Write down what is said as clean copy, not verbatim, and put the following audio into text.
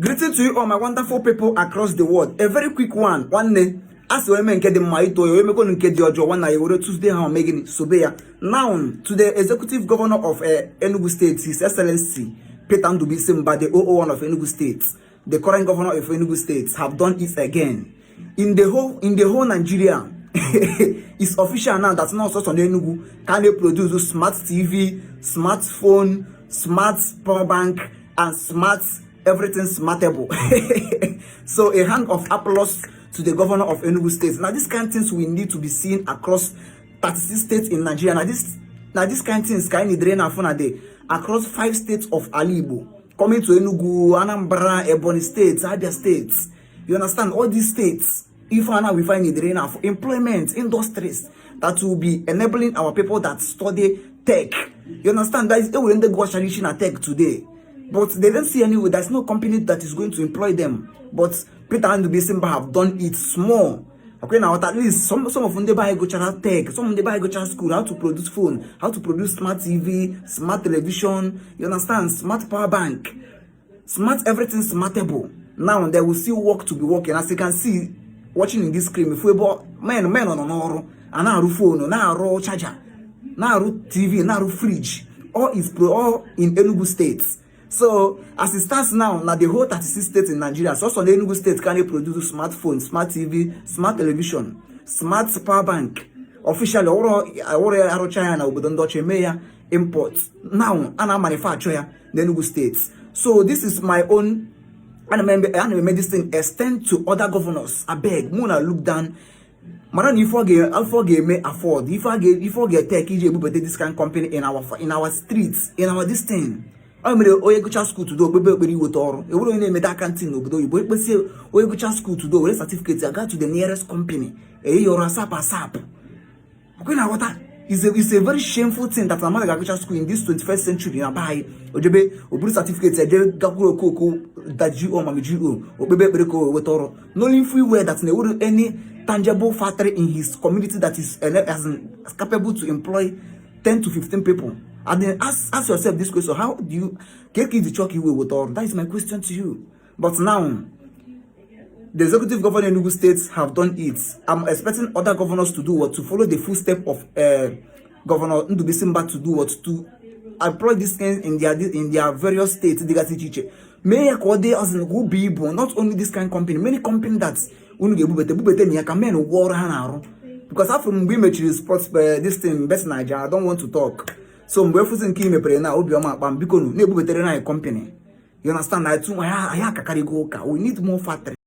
Greeting to you all my wonderful people across the world. A very quick one day, as we make the maito, we make on the ojo one night. We Tuesday how making Sobeya. Now to the executive governor of Enugu State, His Excellency Peter Ndubisimba, the 001 of Enugu State, the current governor of Enugu State, have done it again. In the whole Nigeria, it's official now that now on Enugu can they produce smart TV, smartphone, smart power bank, and smart everything smartable. So a hand of applause to the governor of Enugu State. Now, these kind of things we need to be seen across 36 states in Nigeria. Now this kind of things kind of drain across 5 states of Igbo, coming to Enugu, Anambra, Ebonyi states, Abia states. You understand? All these states, if now we find a drain for employment, industries that will be enabling our people that study tech. You understand? That is we in the Gosharishin tech today. But they don't see anyway. There's no company that is going to employ them. But Peter and Ndubisimba have done it small. Okay, now at least some of them they buy go channel tech, some of them they buy go channel school, how to produce phone, how to produce smart TV, smart television, you understand, smart power bank, smart everything smartable. Now there will still work to be working. As you can see, watching in this screen, if we bought men on oro, and now phone, now charger, now TV, now fridge, all in Enugu State. So, as it stands now the whole 36 states in Nigeria, so the Enugu State can produce smartphone, smart TV, smart television, smart power bank. Officially, all China will imports. Now, and manufacture the Enugu State. So, this is my own, and this thing extend to other governors. I beg, Mona look down. Madam, if I may afford, if I get tech, this kind of company in our streets, in our this thing. I made a school to do with or a woman named that canteen over the Oyegucha school to do with certificates. I got to the nearest company. Or a sap. Okay, now what it's a very shameful thing that I'm at school in this 21st century. I buy Ojebe or certificates. I did Gakuro Coco that you or Mamiju or Bebe Breko with Oro. No free way that there wouldn't any tangible factory in his community that is capable to employ 10 to 15 people. And then ask yourself this question: how do you get the chalky way with all? That is my question to you. But now, the executive governor in Enugu State have done it. I'm expecting other governors to do what? To follow the footsteps of Governor Ndubisimba to do what? To employ these things in their various states. May I as in who be not only this kind of company, many companies that because after we make sports this thing best Nigeria, I don't want to talk. So mgbe fuzi nke imepere na obi ọma akpa mbiko na ebubetere na company. You understand? I have kakari go. We need more factory.